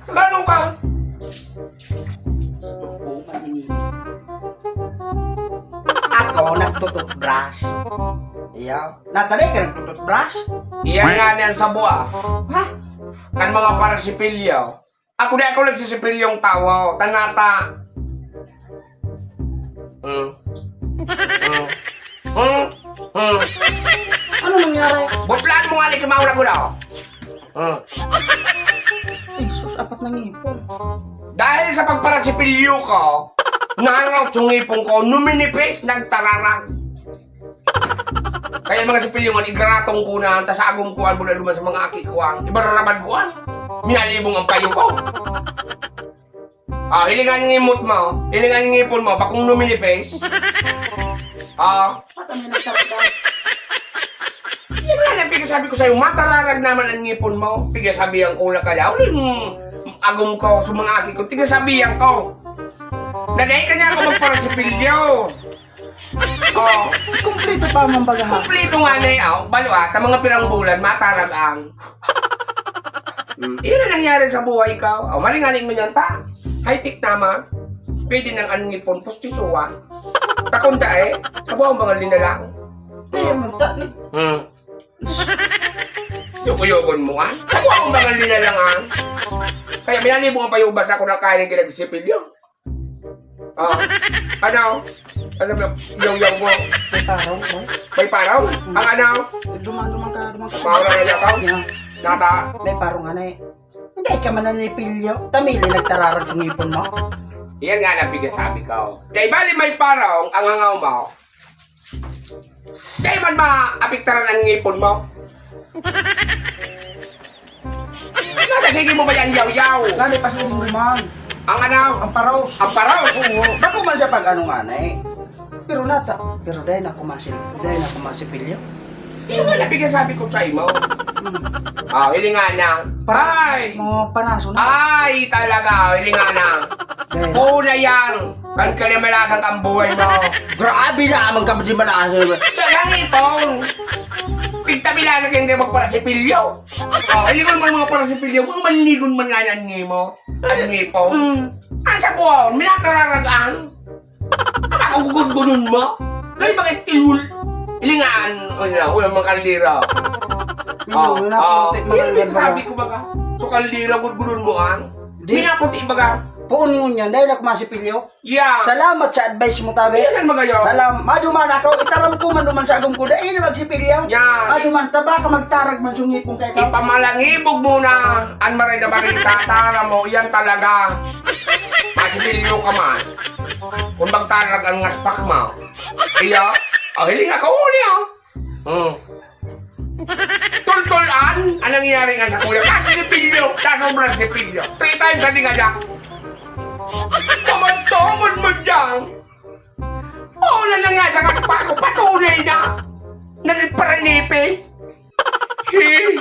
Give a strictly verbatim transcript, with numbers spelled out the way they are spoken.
Gano'n ka? Ako nagtututbrush. Iya. Nataray ka nagtututbrush? Iyan nga niyan sa buwa. Ha? Kan mga parasipilyo. Ako di ako nagsisipilyong tawo. Tanata. Hmm. Hmm. Hmm. Hmm. Ano nangyari? Butlaan mo nga ni Kimaura ko daw. Hmm. Ay, sus, apat na ngipon. Dahil sa pagparasipilyo ko, naraot yung ngipon ko, numinipis, nagtararag. Kaya mga sipilyo nga, igaratong ko na, tas agom ko, ang bula duman sa mga aki ko, ang ibararabad ko, ang minalibong ang payo ko. Ah, hilingan ngimot mo, hilingan ngipon mo, bakong numinipis. Ah, Pata may nagsalita. Yan nga na, pigasabi ko sa'yo, matararag naman ang ngipon mo. Pigasabihan ko na kaya, uling agom ko sa mga aki ko, tigasabihan ko. Naday ka niya ako magparasipilyo. Oh, Kompleto pa man baga ha. Kumplito nga na eh, oh. Balo ah, ta mga pirang bulan, matarag ang. Hmm, iyan ang nangyari sa buhay ko. Oh, malingaling mo niyan ta. High-tech naman. Pwede nang ang ngipon, pustisuan. Takunda eh, sa buhay mga linalang. Kaya man ta, ni. Hmm. Yuko-yukon mo ah. Sa buhay mga linalang ah. Kaya minalibo nga pa yung basa ko na kaya ng kinagsipilyo. Ah, ano? Ano ba? Yaw-yaw mo. May parang, no? May paraw? Ang ano? Duman-duman ka, duman ka. Mawala na yakaw? Yeah. Nata. May parang ano eh. Hindi ka man nanipilyo. Tamili nagtararag yung ngipon mo. Iyan nga lang pigasabi ko. Kay bali may paraw ang hangaw mo. Kaya man maapektaran ang ngipon mo. Nata, sige mo ba yan, yaw-yaw? Lali pa sa inyong duman. Ang ano? Ang paros. Ang paraw? Oo. Bako man siya pag ano nga na eh. Pero nata, pero dahil na kumasil, dahil na kumasipilyo. Iyan nga lang pigasabi ko sa imo. Hmm. Ah, hilingan na. Ay! Mga panaso na. Ay, talaga, hilingan na. Dahil, Una yan. Kan ka na malasang ang buhay mo. Grabe na amang ka di malasa. Sa langipon. Pigtabila na kayong di magparasipilyo. Oh, hilingan mo ang mga parasipilyo. Mga manligon man nga yan, ngimo. Ang ngipon. Mm. Ang sa buhaw, minataragang. Ang gugudgudon mo. Kaya mga estilul. Hilingaan, ano, uy, mga kaldira. Yun, yun ang puti, mga Yan, ganun. Sabi ko baga. So, kaldira, gudgudon mo, ang? Di. Minaputi baga. Puon yun yan, dahil ako masipilyo. Yeah. Salamat sa advice mo, tabi. Yan ang magayon. Salam, maduman ako, itaram ko man duman sa agom ko, dahil na magsipilyo. Yan. Maduman, taba ka magtarag man sungipon kay ka. Ipamalangibog mo na ang maray na balita, tara mo, yan talaga. Masipilyo ka man. Kung magtarag ang ngaspak mo. Iya, oh, hiling ako uli, oh. Hmm. Tultulan, anong nangyari nga sa kuya? Kasi si Pilyo, sa sobrang si Pilyo. Three times sa dinga niya. Tamad-tamad mo dyan. Oo na na nga sa kaspa ko, patunay na. Naliparanipis. Hi.